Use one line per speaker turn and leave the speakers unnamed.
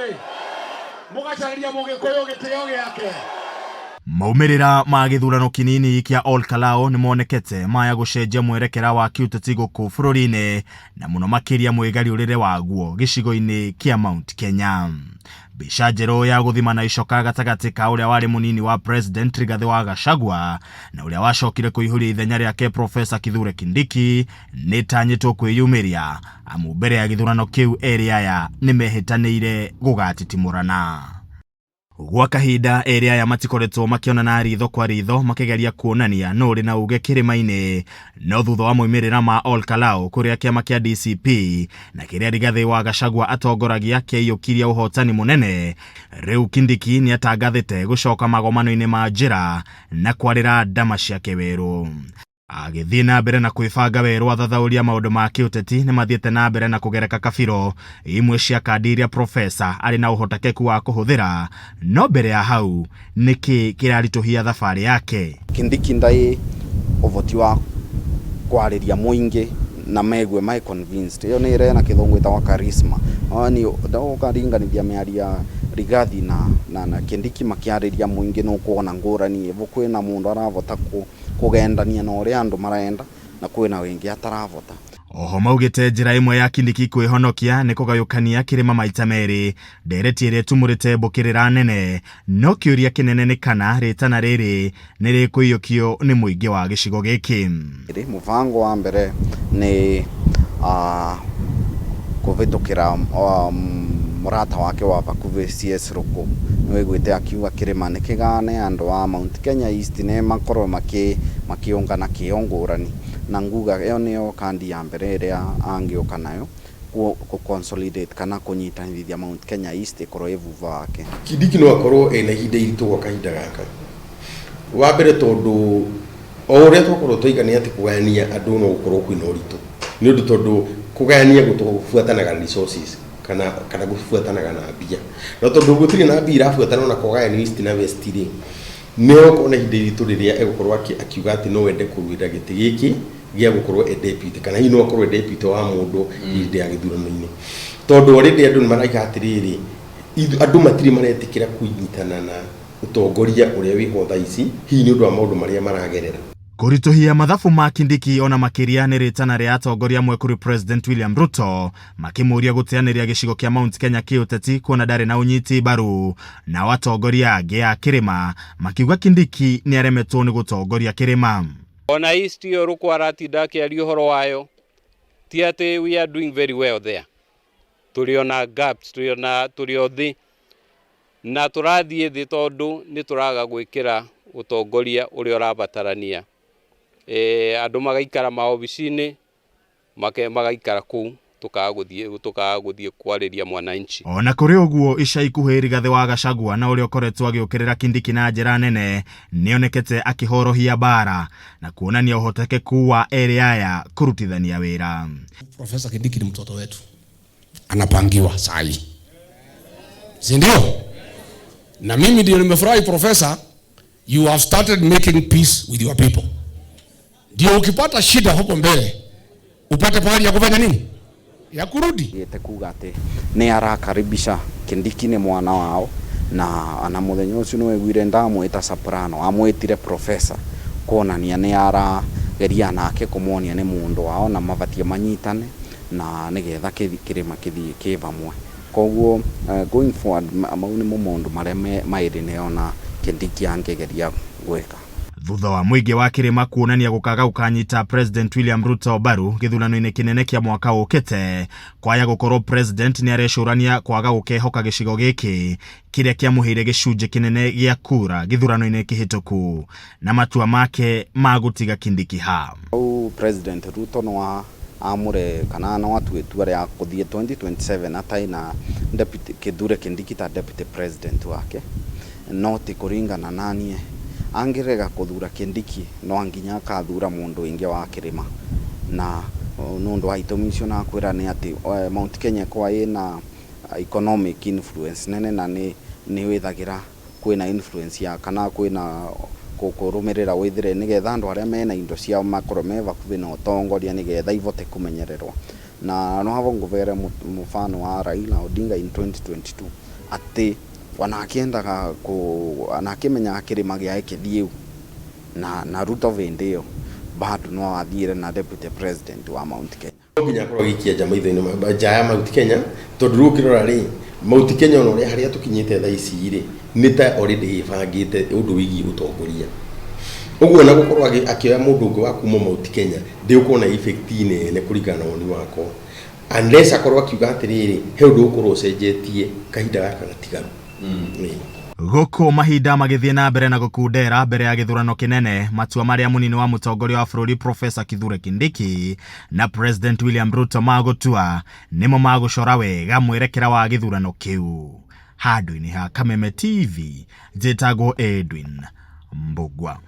Atĩrĩrĩ, mũgacarĩria Mũgĩkũyũ gĩtĩo gĩake.
Maumĩrĩra ma gĩthurano kĩnini kĩa Ol Kalou nĩmonekete maya gũcenjia mwerekera wa kĩũteti gũkũ bũrũri-inĩ na mũno makĩria mwĩgariũrĩre waguo gĩcigo-inĩ kĩa Mount Kenya. Mbica njerũ ya gũthima na icoka gatagatĩ ka ũrĩa warĩ mũnini wa President Rigathĩ wa Gachagua na ũrĩa wacokire kũihũria ithenya rĩake Professor Kithure Kindiki nĩtanyĩtwo kwĩyumĩria amu mbere ya gĩthurano kĩu erĩ aya nĩmehĩtanĩire gũgatitimũrana. Gwa kahinda erĩ aya matikoretwo makĩonana ritho kwa ritho makĩgeria kuonania nũ ũrĩ na uge kĩrĩma-inĩ, no thutha wa moimĩrĩra ma Ol Kalou kũrĩa kĩama kĩa DCP na kĩrĩa Rigathĩ wa Gachagua atongoragia kĩaiyũkirie ũhotani mũnene, rĩu Kindiki nĩatangathĩte gũcoka magomano-inĩ ma njĩra na kwarĩra ndama ciake werũ. Agĩthiĩ na mbere na kwĩbanga werũ, athathaũri a maũndũ ma kĩũteti nĩmathiĩte na mbere na kũgereka kabiro imwe cia kandi iria Profesa arĩ na ũhotekeku wa kũhũthĩra, no mbere ya hau nĩkĩ kĩraritũhia thabarĩ yake?
Kindiki ndaĩ ũhoti wa kwarĩria mũingĩ na megue me convinced. Ĩyo nĩ ĩrĩa na kĩthũngũ ĩtagwo charisma. Ni ũkaringanithia mĩario ya Rigathi na Kindiki makĩarĩria mũingĩ nĩ ũkuona ngũrani ĩvo. Kwĩna mũndũ arahota kũgendania na ũrĩa andũ marenda na kwĩna wĩngĩ atarahota.
Oho maugĩte njĩra ĩmwe ya Kindiki kwĩhonokia nĩ kũgayũkania kĩrĩma maita merĩ, ndereti ĩrĩa ĩtumũrĩte mbũkĩrĩra nene, no kĩũria kĩnene nĩ kana rĩtana rĩrĩ nĩ rĩkũiyũkio nĩ mũingĩ wa gĩcigo gĩkĩ.
Mũbango wa mbere nĩ kũhĩtũkĩra mũrata wake wa hakuhĩ CS Ruku, nĩwaiguĩte akiuga kĩrĩma nĩ kĩgane andũ a Mount Kenya East nĩ makorwo makĩũngana kĩo ngũrani, na nguga ĩyo nĩyo kandi ya mbere ĩrĩa angĩũka nayo kũ consolidate kana kũnyitanithia Mount Kenya East ĩkorwo ĩ thutha wake.
Kindiki no akorwo ena ihinda iritũ gwa kahinda gaka. Wa mbere tondũ o ũrĩa twakorwo twaiga nĩ atĩ kũgayania andũ no gũkorwo kwĩna ũritũ, nĩ ũndũ tondũ kũgayania gũbuatanaga na resources kana gũbuatanaga na mbia, na tondũ gũtirĩ na mbia irabuatana ona kwagayanio East na West rĩ, nĩ egũkorwo na ihinda iritũ rĩrĩa egũkorwo akiuga atĩ no ende kũrũĩrĩra gĩtĩ gĩkĩ gĩa gũkorwo e deputy, kana hihi no akorwo e deputy wa mũndũ hĩndĩ ya gĩthurano-inĩ, tondũ already andũ nĩ maraiga atĩrĩrĩ, andũ matirĩ maretĩkĩra kũnyitana na ũtongoria ũrĩa wĩho thaa ici, hihi nĩ ũndũ wa maũndũ marĩa maragerera.
Kũritũhia mathabu ma Kindiki ona makĩria nĩ rĩtana rĩa atongoria amwe kũrĩ President William Ruto makĩmũria gũteanĩria gĩcigo kĩa Mount Kenya kĩũteti kuona ndarĩ na ũnyiti mbaru, nao atongoria angĩ a kĩrĩma makiuga Kindiki nĩ aremetwo nĩ gũtongoria kĩrĩma.
Ona East ĩyo Ruku aratinda akĩaria ũhoro wayo, ti atĩ we are doing very well there, tũrĩ ona gaps, tũrĩ o thĩ na tũrathiĩ thĩ tondũ nĩ tũraga gwĩkĩra ũtongoria ũrĩa ũrabatarania. Andũ magaikara maobici-inĩ, magaikara kũu, tũkaga gũthiĩ kwarĩria mwananchi.
Ona kũrĩ ũguo, ica ikuhĩ Rigathĩ wa Gachagua na ũrĩa ũkoretwo agĩũkĩrĩra Kindiki na njĩra nene nĩonekete akĩhorohia mbara na kuonania ũhotekeku wa erĩ aya kũrutithania wĩra.
Profesa Kindiki ni mtoto wetu, anapangiwa sahi, si ndio? Na mimi ndio nimefurahi Profesa, you have started making peace with your people. Ndio ukipata shida hapo mbele upate pahali ya kufanya nini? Ya kurudi.
Gĩte kuga atĩ nĩ arakaribisha Kindiki nĩ mwana wao, na ana mũthenya ũcio nĩ waiguire ndamwĩta Soprano, amwĩtire Professor kuonania nĩ arageria nake kũmuonia nĩ mũndũ wao na mabatie manyitane na nĩgetha kĩrĩma kĩthiĩ kĩ vamwe. Koguo going forward mau nĩmo maũndũ marĩa maĩrĩ nĩona Kindiki angĩgeria gwĩka.
Thutha wa mũingĩ wa kĩrĩma kuonania gũkaga gũkanyita President William Ruto mbaru gĩthurano-inĩ kĩnene kĩa mwaka ũkĩte, kwaya gũkorwo President nĩ arecũrania kwaga gũkehoka gĩcigo gĩkĩ kĩrĩa kĩamũheire gĩcunjĩ kĩnene gĩa kura gĩthurano-inĩ kĩhĩtũku na matua make ma gũtiga Kindiki ha.
Hau President Ruto no amũre kana no atue itua rĩa gũthiĩ 2027 atarĩ na deputy Kithure Kindiki ta deputy president wake, no ti kũringana na niĩ angĩrega kũthura Kindiki no nginya akathura mũndũ ũngĩ wa kĩrĩma, na nĩ ũndũ wa itũmi icio nakwĩra nĩ atĩ Mount Kenya kwa ĩna economic influence nene na nĩ wĩthagĩra kwĩna influence ya kana kwĩna kũrũmĩrĩra wĩthire nĩgetha andũ arĩa mena indo ciao makorwo me hakuhĩ na ũtongoria nĩgetha ivote kũmenyererwo. Na no havo ngũvere mũfano wa Raila Odinga in 2022. Atĩ ona akĩendaga kũ ona akĩmenyaga kĩrĩma gĩa kĩthiĩu na Ruto vĩndĩ ĩyo bado no athiire na deputy president wa Mount Kenya.
No nginya akorwo agĩikia nja maitho-inĩ nja ya Mount Kenya, tondũ rĩu ũkĩrora rĩ, Mount Kenya ona ũrĩa harĩa tũkinyĩte thaa ici rĩ, nĩ ta already ĩbangĩte ũndũ wĩgiĩ ũtongoria. Ũguo ona gũkorwo akĩoya mũndũ ũngĩ wa kuma Mount Kenya ndĩgũkorwo na effect nene kũringana na woni wakwa, unless akorwo akiuga atĩrĩrĩ, he ũndũ ũgũkorwo ũcenjetie kahinda gaka gatigaru.
Gũkũ mahinda magĩthiĩ na mbere na gũkundera mbere ya gĩthurano kĩnene, matua marĩa mũnini wa mũtongoria wa bũrũri Professor Kithure Kindiki na President William Ruto magũtua nĩmo magũcora wega mwerekera wa gĩthurano kĩu. Handũ-inĩ ha Kameme TV, njĩtagwo Edwin Mbugua.